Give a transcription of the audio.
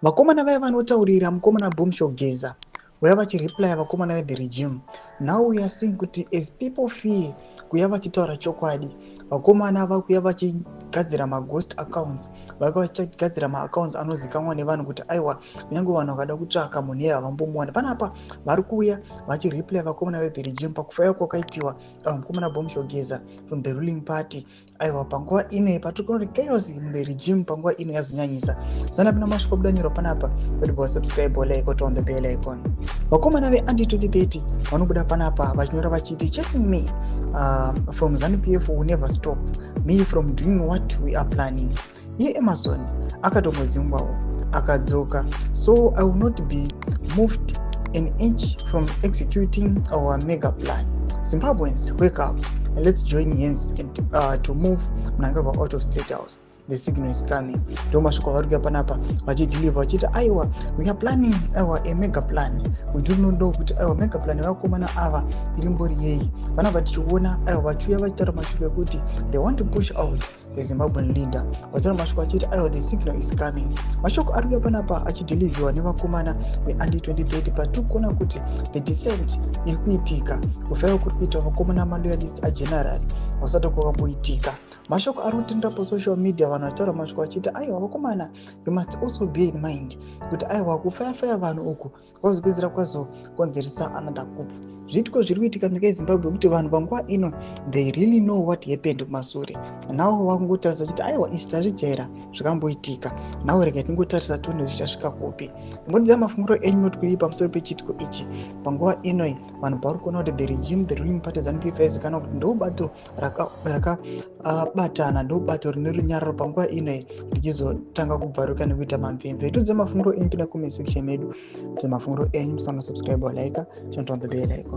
Vakomana vaya vanotaurira mukomana Bombshell Geza vaya vachireplya vakomana vethe regime. Now we are seeing kuti as people fear kuya vachitaura chokwadi, vakomana vakuya vachigadzira maghost accounts, vaka vachigadzira maaccounts anozikanwa nevanhu kuti aiwa, kunyange vanhu vakada kutsvaka munhu iye havambomuwana. Panapa vari kuuya vachireplya vakomana vethe regime pakufaya kwakaitiwa mukomana Bombshell Geza from the ruling party. Aiwa, panguva ino patiri kuona kuti chaos in the regime panguva ino yazonyanyisa. Zana pina masvika budanyirwa panapa kuti subscribe, like, on the bell icon. Vakomana veanti 2030 vanobuda panapa vachinyora vachiti, "Chasing me from ZANU PF will never stop me from doing what we are planning." Iye Emmerson akatombodzingwawo akadzoka, "so I will not be moved an inch from executing our mega plan. Zimbabweans, wake up and let's join hands and to move Mnangagwa out of State House. The signal is coming." Ndo masviko avari kuya panapa vachideliver vachiti, "Aiwa, we are planning, aiwa, a mega plan." We do not know kuti, aiwa, mega plan yevakomana ava iri mbori yei. Vanabva tichiona, aiwa, vachiuya vachitaura mashoko ekuti they want to push out the Zimbabwean leader, vachitaura mashoko achiti, "Aiwa, the signal is coming." Mashoko ari kuya panapa achideliverwa nevakomana veanti 2030 patiri kuona kuti the descent iri kuitika, kufaiwa kuri kuita vakomana maloyalist ageneral vasati kwakamboitika. Mashoko ari kutendera pasocial media, vanhu vachitaura mashoko achiti, "Aiwa vakomana, you must also be in mind kuti, aiwa, kufayafaya vanhu uku kwazopedzisira kwazokonzeresa another coup." Zviitiko zviri kuitika munyika yeZimbabwe kuti vanhu panguva ino, they really know what happened kumasure. Now vakungotarisa chiti, "Aiwa, isi tazvijaira zvakamboitika. Now rega tingotarisa tione zvichasvika kupi." Ngotidzai mafungiro enyu noti kudii pamusoro pechiitiko ichi. Panguva inoi vanhu pavari kuona kuti the regime, the ruling party ZANU PF, yaizikanwa kuti ndo bato rakabatana, ndo bato rine runyararo, panguva inoi richizotanga kubvaruka nekuita mamvemve. Tiudzai mafungiro enyu pinda comment section medu, kuti mafungiro enyu. Musaona subscribe, like, turn on the bell icon.